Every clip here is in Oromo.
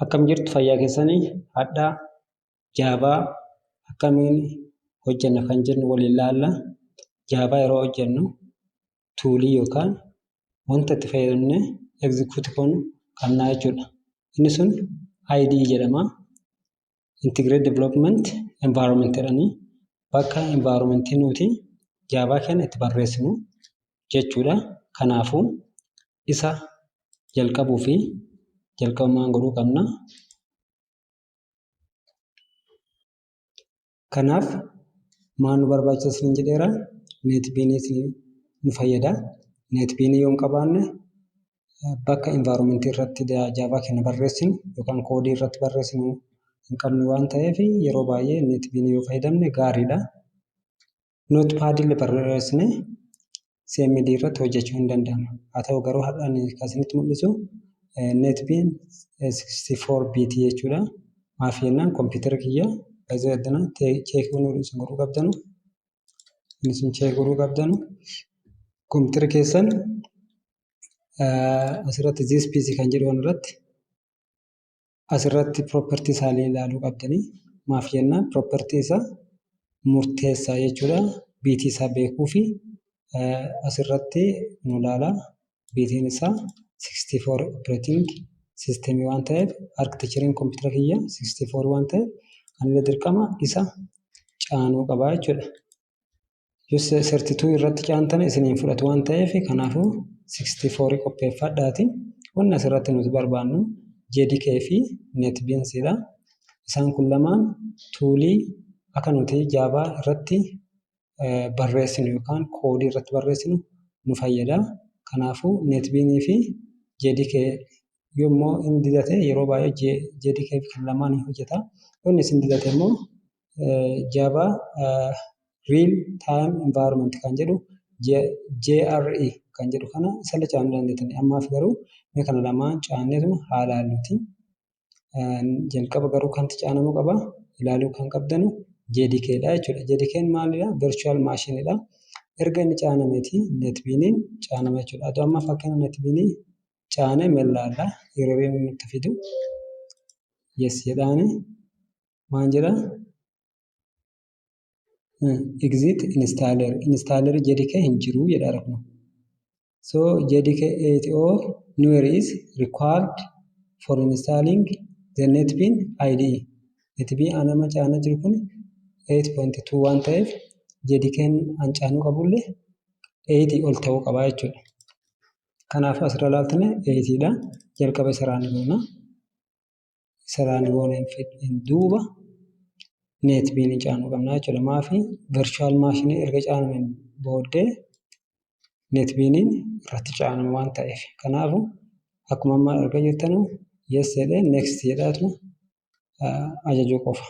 Akkam jirtu, fayyaa keessanii? Hadhaa Java akkamiin hojjenna kan jennu waliin ilaalla. Java yeroo hojjennu toolii yookaan wanta itti fayyadamnee execute goonu qabnaa jechuudha. Inni sun IDE jedhama. Integrated Development Environment jedhanii bakka environmentii nuti Java keenya itti barreessinu jechuudha. Kanaafuu isa jalqabuu fi jalqaba maal godhuu qabna? Kanaaf maal nu barbaachisa isiniin jedheera? NetBeans nu fayyada. NetBeans yoo hin qabaanne, bakka environmentii irratti Java keenya barreessinu yookaan koodii irratti barreessinu hin qabnu waan ta'eef, yeroo baay'ee NetBeans yoo fayyadamne gaariidha. Notepad illee barreessinee CMD irratti hojjechuun hin danda'ama. Haa ta'u garuu har'a ani kan isinitti mul'isu NetBeans 64 bit jechuudha. Maaf jennaan, kompiitara kiyya baay'ee addana check isin godhuu qabdanu, isin check godhuu qabdanu, kompiitara keessan asirratti This PC kan jedhu irratti, asirratti property isaallee ilaaluu qabdanii. Maaf jennaan, property isaa murteessaa jechuudha. Bitii isaa beekuu fi asirratti nu ilaala. Bitiin isaa 64 operating system waan ta'eef, architecturein kompiitara kiyya 64 waan ta'eef, anillee dirqama isa caanuu qabaa jechuudha. Yoo 32 irratti caantan isiniin fudhatu waan ta'eef, kanaafuu 64 qopheeffadhaati. Wanni asirratti nuti barbaannu JDK fi NetBeansidha. Isaan kun lamaan toolii akka nuti Java irratti barreessinu yookaan koodii irratti barreessinu nu fayyada. Kanaafuu NetBeans fi JDK yommuu inni didate, yeroo baay'ee JDK kan lamaan hojjeta. Yoo inni isin didate immoo Java Real Time Environment kan jedhu, JRE kan jedhu kana isallee caanuu dandeettani. Ammaaf garuu mee kana lamaan caanneetuma haa ilaalluuti. Jalqaba garuu kanti caanamuu qaba, ilaaluu kan qabdanu JDK dha jechuudha. JDK'n maalidha? Virtual machine dha. Erga inni caanameeti NetBeaniin caanama jechuudha. Adoo amma fakkeenya NetBeanii caanee mee ilaalla, yeroo inni nutti fidu. Yes jedhaani, maal jedhaa? Exit installer, installer JDK hin jiru jedhaa kun. So JDK 8 or newer is required for installing the NetBeans IDE. NetBeans anama caanaa jiru kun 8.2 waan ta'eef, JDK'n an caanuu qabullee 8 ol ta'uu qaba jechuudha. Kanaafuu asirra ilaaltanii 8 dha. Jalqaba isa run goona. Isa run gooneen duuba NetBeans caanuu qabna jechuudha. Maafi virtual machine erga caanameen booddee NetBeaniin irratti caanama waan ta'eef. Kanaafuu akkuma amma argaa jirtanu yes jedhee next jedhaatu ajajuu qofa.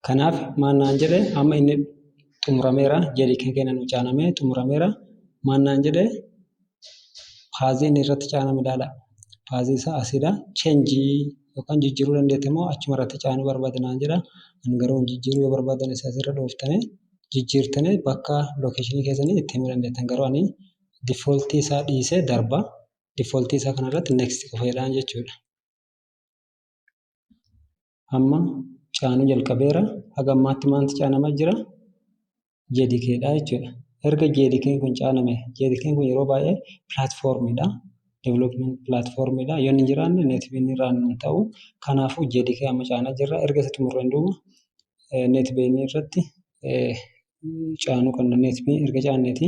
Kanaaf maal naan jedhe? Amma inni xumurameera. JDK keenya nu caanamee xumurameera. Maal naan jedhe? Pathii inni irratti caaname ilaala. Pathii isaa asidha. Change yookaan jijjiiruu dandeette immoo achuma irratti caanuu barbaade naan jedha. Ani garuu hin jijjiiruu. Yoo barbaadan isa asirra dhooftanii jijjiirtanii bakka locationii keessanii itti himuu dandeettan. Garuu ani defaultii isaa dhiisee darba. Defaultii isaa kanarratti next qofa jedhaan jechuudha. Amma caanuu jalqabeera. Haga ammaatti maaltu caanamaa jira? JDK dha jechuudha. Erga JDK'n kun caaname, JDK'n kun yeroo baay'ee platformiidha. Development platformiidha. Yoo inni hin jiraanne NetBeans run hin ta'u. Kanaafuu JDK amma caanaa jirra. Erga isa xumurreen duuba NetBeans irratti caanuu qabna. NetBeans erga caanneeti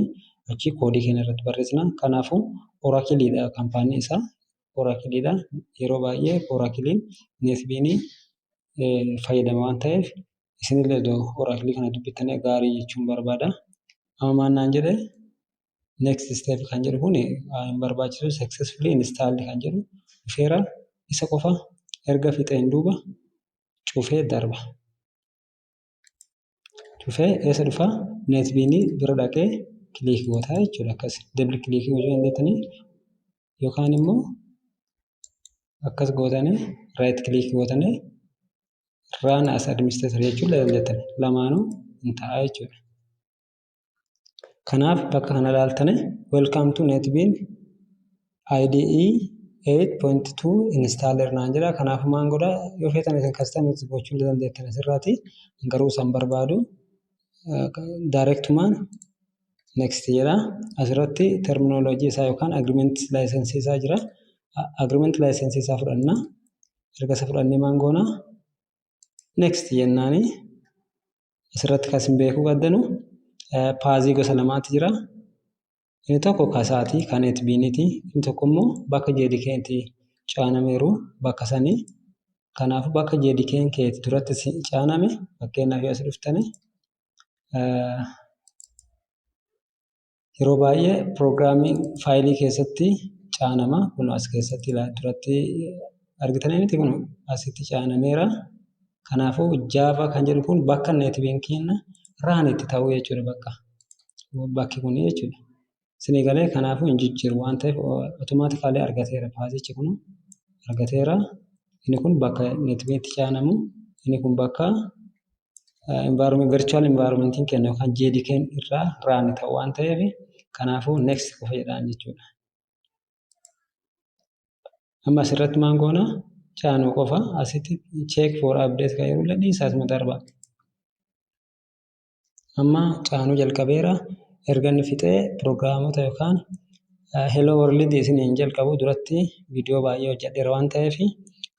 achi koodii keenya irratti barreessina. Kanaafuu Oracleidha kaampaaniin isaa. Oracleidha. Yeroo baay'ee Oraclein NetBeans fayyadama waan ta'eef, isinillee iddoo Oracle kana dubbittanii gaarii jechuun barbaada. Amma maal naan jedhee, next step kan jedhu kun hin barbaachisu, successfully installed kan jedhu dhufeera. Isa qofa erga fixeen duuba cufee darba. Cufee eessa dhufaa? NetBeans bira dhaqee click gootaa jechuudha. Akkas double click gochuu dandeettanii yookaan immoo akkas gootanii right click gootanii run as administrator jechuun dandeettan, lamaanuu hin ta'a jechuudha. Kanaaf bakka kana ilaaltanii "Welcome to NetBeans IDE 8.2 installer" naan jedha. Kanaaf maal godhaa? Yoo feetan isin custom gochuu dandeettan asirraati. Garuu isaan barbaadu directumaan next jedha. Asirratti terminology isaa yookaan agreement license isaa jira. Agreement license isaa fudhanna. Erga isa fudhannee maal goona? Next jennaani. Asirratti kan isin beekuu qabdanu pathii gosa lamaatu jira. Inni tokko kasaati kan NetBeaniiti. Inni tokko immoo bakka JDK'tti caanameeru bakka sanii. Kanaafuu bakka JDK'n keeti duratti caaname, fakkeenyaaf yoo as dhuftani, yeroo baay'ee piroogiraamii faayilii keessatti caanama. Kun as keessatti duratti argitanii miti, kun asitti caanameera. Kanaafuu Java kan jedhu kun bakka NetBeans keenya run itti ta'u jechuudha bakka bakki kun jechuudha. Isinii galee? Kanaafuu hin jijjiiru waan ta'eef automatically argateera, pathichi kun argateera. Inni kun bakka NetBeans itti caanamu, inni kun bakka virtual environmentiin keenya yookaan JDK'n irraa run ta'u waan ta'eef, kanaafuu next qofa jedhaan jechuudha. Amma asirratti maal goona? Caanuu qofa. Asitti check for update kan jedhu dhiisaa, asuma darba. Amma caanuu jalqabeera. Erga inni fixee piroogiraamota yookaan Hello World isiniin jalqabu duratti viidiyoo baay'ee hojjedheera waan ta'eef,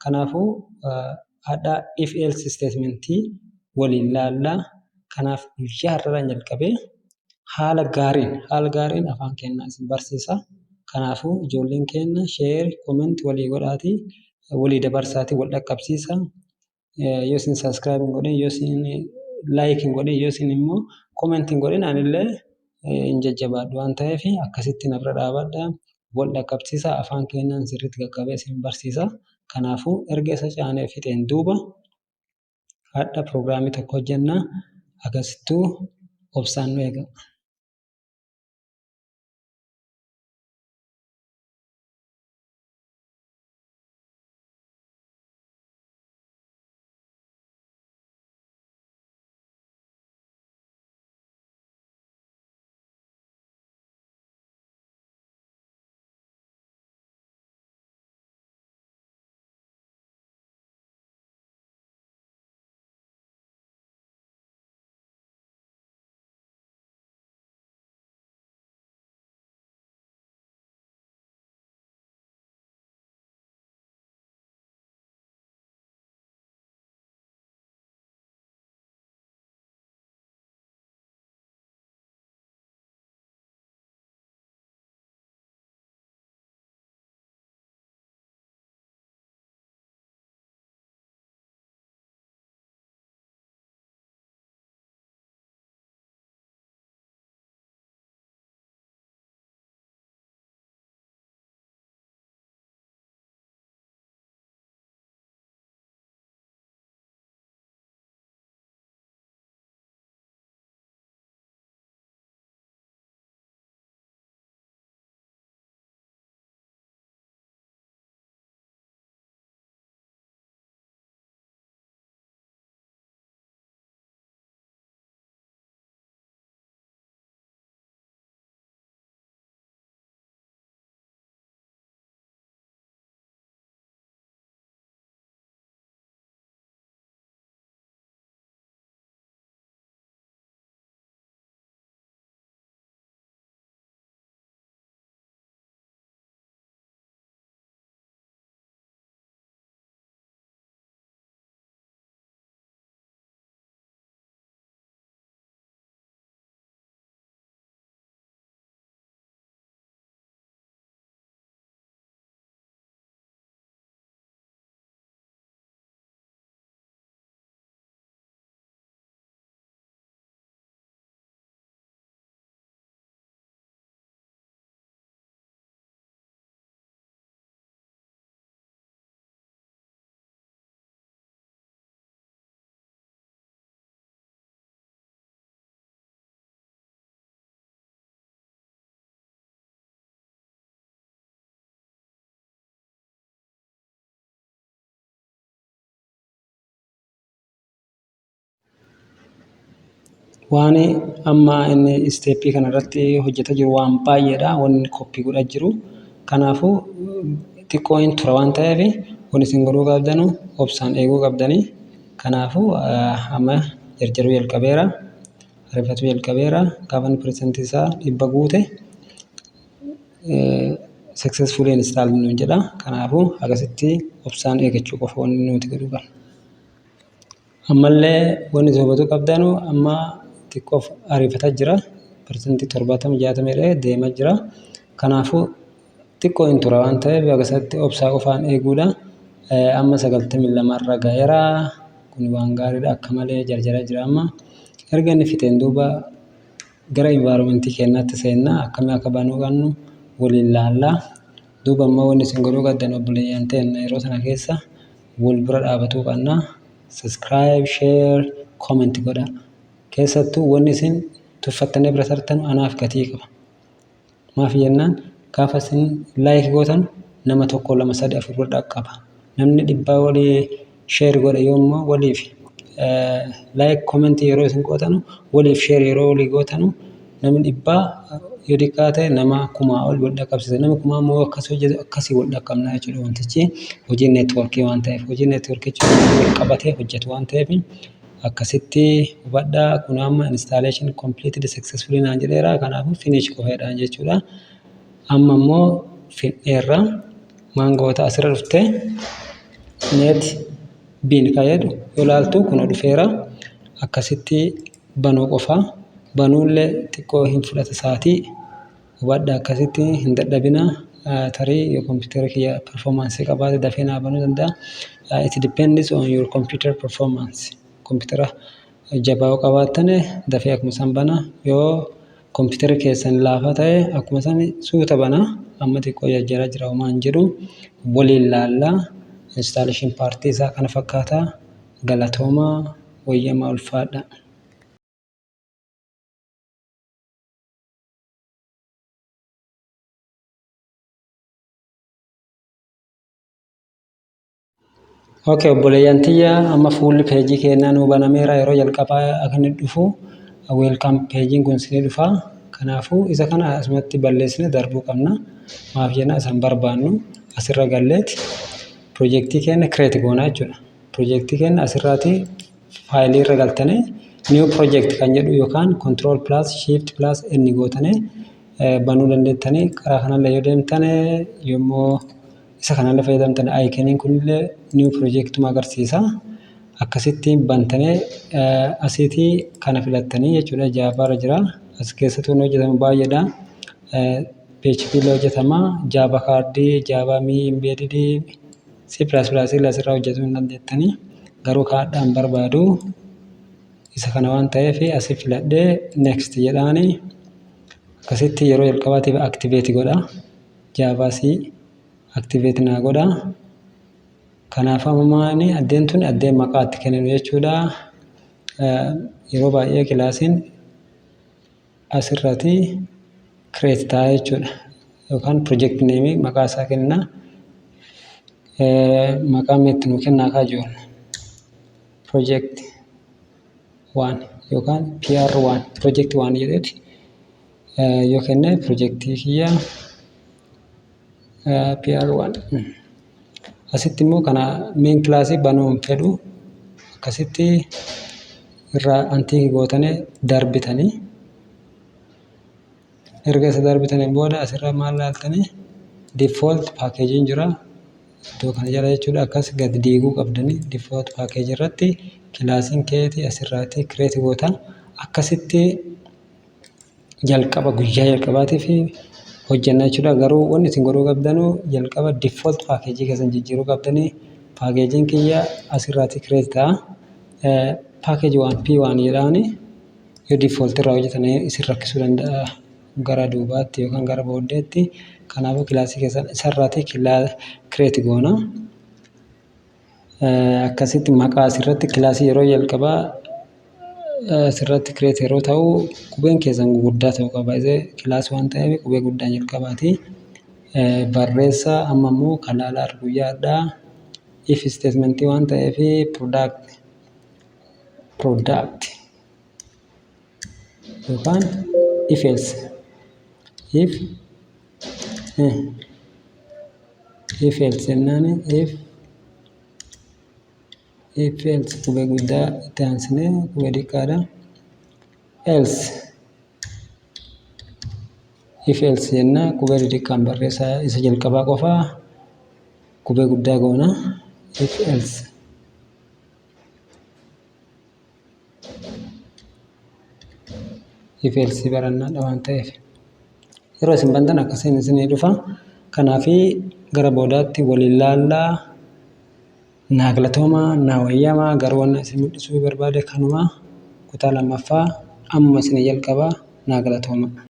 kanaafuu hadha if else statementii waliin laallaa. Kanaaf guyyaa har'arraan jalqabee haala gaariin afaan keenya isin barsiisa. Kanaafuu ijoolleen keenya share, comment walii godhaatii, walii dabarsaatii, wal dhaqqabsiisa. Yoo isin subscribe hin godhin, yoo isin like hin godhin, yoo isin immoo comment hin godhin, anillee hin jajjabaadhu waan ta'eef, akkasitti na bira dhaabadhaa. Wal dhaqqabsiisa, afaan keenyaan sirriitti qaqqabee isin barsiisa. Kanaafuu erga isa caanee fixeen duuba hadha piroogiraamii tokko hojjennaa. Akkasittuu obsaan nu eegaa. Waan amma inni step kanarratti hojjetaa jiru waan baay'eedha. Wanni inni copy godhaa jiru. Kanaafuu xiqqoo hin tura waan ta'eef, wanni isin godhuu qabdanu obsaan eeguu qabdanii. Kanaafuu amma jarjaruu jalqabeera. Ariifatuu jalqabeera. Gaafa inni percentii isaa 100 guute, "successfully installed" nuun jedha. Kanaafuu akkasitti obsaan eeggachuu qofa wanni nuti godhuu qabnu. Ammallee wanni isin hubatuu qabdanu, amma xiqqoof ariifataa jira. 70% 60 jedhee deemaa jira. Kanaafuu xiqqoo hin tura waan ta'eef, akkasitti obsaa qofaan eeguudha. Amma 92rra ga'eera. Kun waan gaariidha. Akka malee jarjaraa jira amma. Erga inni fixeen duuba gara environmentii keenyaatti seenna. Akkamii akka banuu qabnu waliin laallaa. Duuba ammoo wanni isin godhuu qabdan, obboleeyyan teenna, yeroo sana keessa wal bira dhaabatuu qabna. Subscribe, share, comment godha. Keessattuu wanni isin tuffattanii bira tartan anaaf gatii qaba. Maaf jennaan, gaafa isin like gootan nama tokko, lama, sadi, afur bira dhaqqaba. Namni 100 walii share godhe yoommoo, waliif like, comment yeroo isin gootanu, waliif share yeroo walii gootanu, namni 100 yoo xiqqaa ta'e nama 1000 ol wal dhaqqabsiisa. Namni 1000 immoo akkas hojjetu, akkasii wal dhaqqabna jechuudha. Wantichi hojii networkii waan ta'eef, hojii networkii jechuun wal qabatee hojjetu waan ta'eef, akkasitti hubadhaa. Kun amma "installation completed successfully" naan jedheera. Kanaafuu "finish" qofeedhaan jechuudha. Amma immoo fixneerra. Maan goota? Asirra dhuftee NetBeans kan jedhu yoo ilaaltu, kun dhufeera. Akkasitti banuu qofa. Banuullee xiqqoo hin fudhata sa'aatii. Hubadhaa, akkasitti hin dadhabina. Tarii yoo kompiitara kiyya performance qabaate dafee naa banuu danda'a. It depends on your computer performance. Kompiitara jabaa yoo qabaattan dafee akkuma san bana. Yoo kompiitarri keessan laafaa ta'e, akkuma san suuta bana. Amma xiqqoo jajjaraa jira, homaa hin jedhu, waliin laallaa. Installation partii isaa kana fakkaata. Galatoomaa, wayyamaa, ulfaadha. Okay, obboleeyyan tiyya, amma fuulli pageii keenyaa nuu banameera. Yeroo jalqabaa akka inni dhufu welcome pageiin kun isinii dhufa. Kanaafuu isa kana asumatti balleessine darbuu qabna. Maaf jenna, isan barbaannu. Asirra galleeti projectii keenya create goonaa jechuudha. Projectii keenya asirraati fileii irra galtanii "new project" kan jedhu yookaan control plus shift plus n gootanii banuu dandeettanii. Karaa kanallee yoo deemtan, yommuu isa kanallee fayyadamtan, iconiin kunillee new projectuma agarsiisa. Akkasitti bantanii asiitii kana filattanii jechuudha. Javaarra jira. As keessatti wanni hojjetamu baay'eedha. PHP illee hojjetama. Java cardii, Java ME, embedded, C++ illee asirraa hojjetuu hin dandeettanii. Garuu kaadhaan barbaadu isa kana waan ta'eef, asii filadhee "next" jedhaani. Akkasitti yeroo jalqabaatiif activate godha. javac activate naa godha. Kanaaf amma addeen tun addeen maqaa itti kenninu jechuudha. Yeroo baay'ee classiin asirratti create ta'a jechuudha. Yookaan project nameii maqaa isaa kenna. Maqaa itti nuu kennaa kaa jiru. Project one yookaan PR one, project one jedheeti yoo kenne, projectii kiyya PR one. Asitti immoo kana main classii banuu hin fedhu, akkasitti irraa untick gootanii darbitanii. Erga isa darbitaniin booda asirra maal laaltanii, default packageiin jira iddoo kana jala jechuudha. Akkas gad diiguu qabdanii, default packageii irratti classiin keetii asirraatti create goota. Akkasitti jalqaba guyyaa jalqabaatiif hojjenna jechuudha. Garuu wanni isin godhuu qabdanu, jalqaba default packageii keessan jijjiiruu qabdanii. Packageiin kiyya asirraatti create ta'a. Package one, P one jedhaani. Yoo default irraa hojjetan isin rakkisuu danda'a gara duubaatti yookaan gara booddeetti. Kanaafuu classii keessan isarraatti create goona. Akkasitti maqaa asirratti classii yeroo jalqabaa asirratti create yeroo ta'u, qubeen keessan guguddaa ta'uu qaba. Classii waan ta'eef qubee guddaan jalqabaati. Barreessa amma immoo kan laalaa guyyaadhaa. If statementii waan ta'eef product Yookaan if else, if else jennaan, if else qubee guddaa itti aansinee qubee xiqqaadha. Else, if else jenna, qubee xixiqqaan barreessaa, isa jalqabaa qofaa qubee guddaa goona. If else, if else barannaadha waan ta'eef. Yeroo isin bantan akkasiin isinii dhufa. Kanaafi gara boodaatti waliin laallaa, naa galatoomaa, naa wayyamaa. Garuu wanna isin mul'isuu barbaade kanuma. Kutaa lammaffaa amma isinii jalqabaa, naa galatoomaa.